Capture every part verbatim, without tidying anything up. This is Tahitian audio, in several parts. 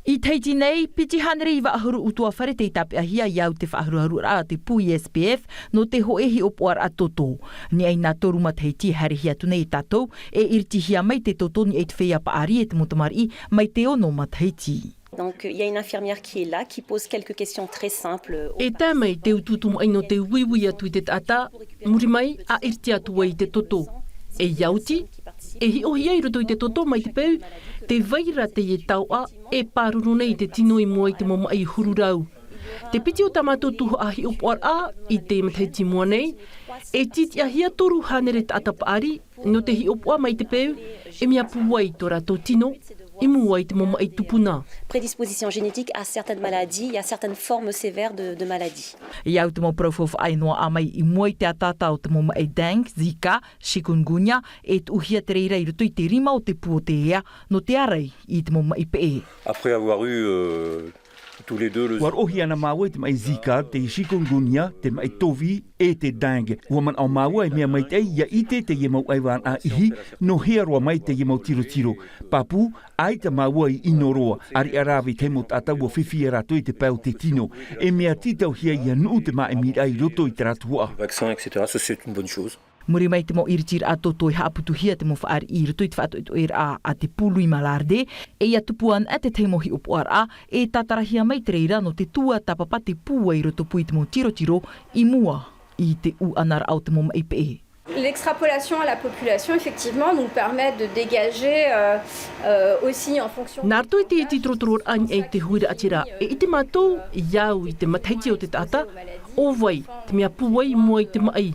I Tahiti nei, piti hānere iva ʻahuru ʻutuāfare tei tāpeʻahia i au te faʻaharuharuraʻa a te pū I S P F nō te hōʻē hiʻopoʻaraʻa toto. Nīʻai nā toru matahiti e haerehia atu nei e tātou, e iritihia mai te toto nīʻai i te feiā paʻari e te mau tamariʻi mai te ono matahiti. Donc, il y a une infirmière qui est là, qui pose quelques questions très simples aux E tae mai te utuutu maʻi nō te uiui atu i te taʻata, muri mai, a ʻiriti atu ai i te toto. E ia oti, e hiʻohia i roto i te toto mai te peu, te vai ra teie taoʻa e pāruru nei i te tino i mua i te mau maʻi huru rau. Te piti o tā mātou tuhaʻa hiʻopoʻaraʻa i te matahiti i mua nei, e tītiʻahia toru hānere taʻata paʻari nō te hiʻopoʻa mai te peu, e mea pūai tō rātou tino i mua i te mau maʻi tupuna. Prédisposition génétique à certaines maladies, il y a certaines formes sévères de, de maladies. I au te mau parau faufaʻa e noaʻa mai i mua i te ataata o te mau maʻi dengue, Zika, chikungunya, e tuʻuhia te reira i roto i te rima o te pū o te ea nō te ārai i te mau maʻi peʻe. Après avoir eu, euh, tous les deux le Ua roʻohia ana māua i te maʻi Zika, te chikungunya, te maʻi tovi, e te dengue. Ua manaʻo māua e mea maitaʻi ia ʻite teie mau ʻaivānaʻa ihi, nō hea roa mai teie mau tirotiro. Pāpū, ʻaita māua i ʻino roa, ʻāreʻa rave i te mau taʻata ua fifi ia rātou i te pae o te tino. E mea tītauhia ia nuʻu te māʻimiraʻa i roto i te rā tuhaʻa. Vaccin, et cetera, ça, c'est une bonne chose. Muri mai te mau iritiraʻa toto e haʻaputuhia te mau fāriʻi i roto i te faʻatoʻetoʻeraʻa a te pū Louis Malardet, e ia tupu ana te tahi mau hiʻopoʻaraʻa, e tātarahia mai te reira nō te tuatāpapa te pūai i rotopū i te mau tirotiro i mua i te ʻūʻanaraʻa o te mau maʻi peʻe. L'extrapolation à la population, effectivement, nous permet de dégager, euh, euh, aussi en fonction Nā roto i te iti torotororaʻa i te huiraʻatira, e ʻite mātou, i au i te matahiti o te taʻata, ʻo vai te mea pūai i mua i te maʻi.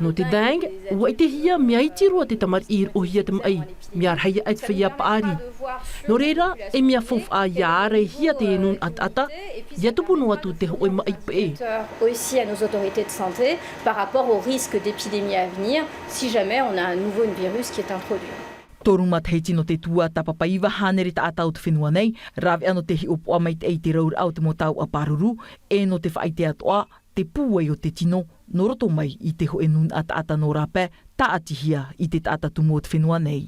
Nō te dengue, ua ʻitehia mea iti roa te tamariʻi i roʻohia te maʻi, mea rahi aʻe te feiā paʻari. Nō reira, e mea faufaʻa ia āraihia te nūnaʻa taʻata, ia tupu noa atu te hōʻē maʻi peʻe. Aussi à nos autorités de santé par rapport au risque d'épidémie à venir si jamais on a un nouveau virus qui est introduit. Toru matahiti nō te tuatāpapa iva hānere taʻata o te fenua nei, rāveʻa nō te hiʻopoʻa maitaʻi i te rauraʻa o te mau taoʻa pāruru, e nō te faʻaʻite atoʻa, te pūai o te tino, nō roto mai i te hōʻē nūnaʻa taʻata nō rāpae, tāʻatihia i te taʻata tumu o te fenua nei.